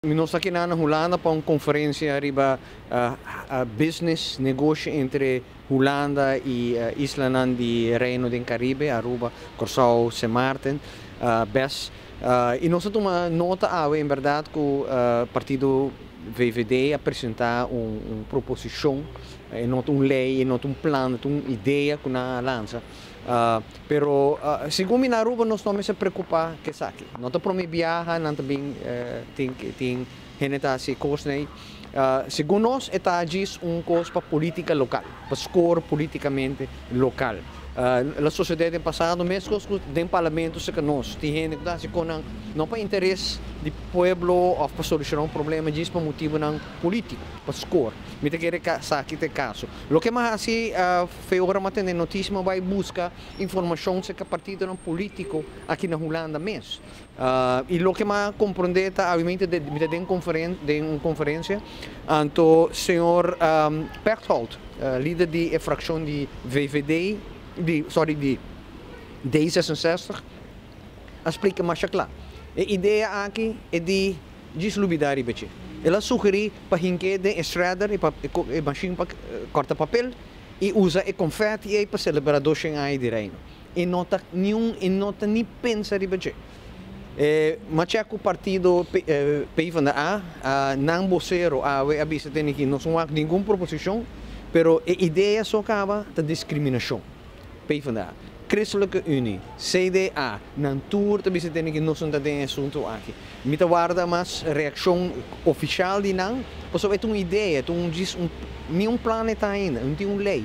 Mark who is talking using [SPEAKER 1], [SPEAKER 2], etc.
[SPEAKER 1] Nos ta aki na Hulanda pa un konferensia riba business, negoshi entre Hulanda i islanan di Reino den Karibe, Aruba, Kòrsou, Sint Maarten, BES. I nos a tuma nota awe en bèrdat ku partido VVD a presentá un proposishon, e no ta un lei, e no ta un plan, e ta un idea ku nan a lansa. Pero segun mi na Aruba nos no mester preokupá ku esaki. No ta promé biaha nan ta bin tin hende ta hasi kos nei. Segun nos e ta djis un kos pa polítika lokal, pa skor polítikamente lokal. El a sosodé den pasado meskos ku den parlamento serka nos. Tin hende ku ta hasi kosnan no pa interes di pueblo òf pa solushoná un problema, djis pa motibunan polítiko, pa skor. Mi ta kere esaki ta e kaso. Loke mi a hasi Fe ora mi a tende notisia mi a bai buska informashon serka partidonan polítiko aki na Hulanda mes. I loke mi a komprondé ta awimente mi ta den den un konferensia anto señor Pechtold, lider di e frakshon di VVD, di sorry di D66, a splika masha kla. E idea aki e di djis lubidá riba dje. El a sugerí pa hink'é den e shredder, e mashin pa kòrta papel, i usa e konfèti ei pa selebrá 200 aña di Reino. E no ta niun, e no ta ni pensa riba dje. E machè ku partido PvdA, nan bosero awe a bisa tene ki nos no wak ningun proposishon, pero e idea so kaba ta diskriminashon. PvdA, Christelijke Unie, CDA, nan tur ta bisa tene ki nos no ta den e asuntu aki. Mi ta warda mas reakshon ofishal di nan, pasobra e ta un idea, e ta un djis un, ni un plan e ta ainda, no tin un lei.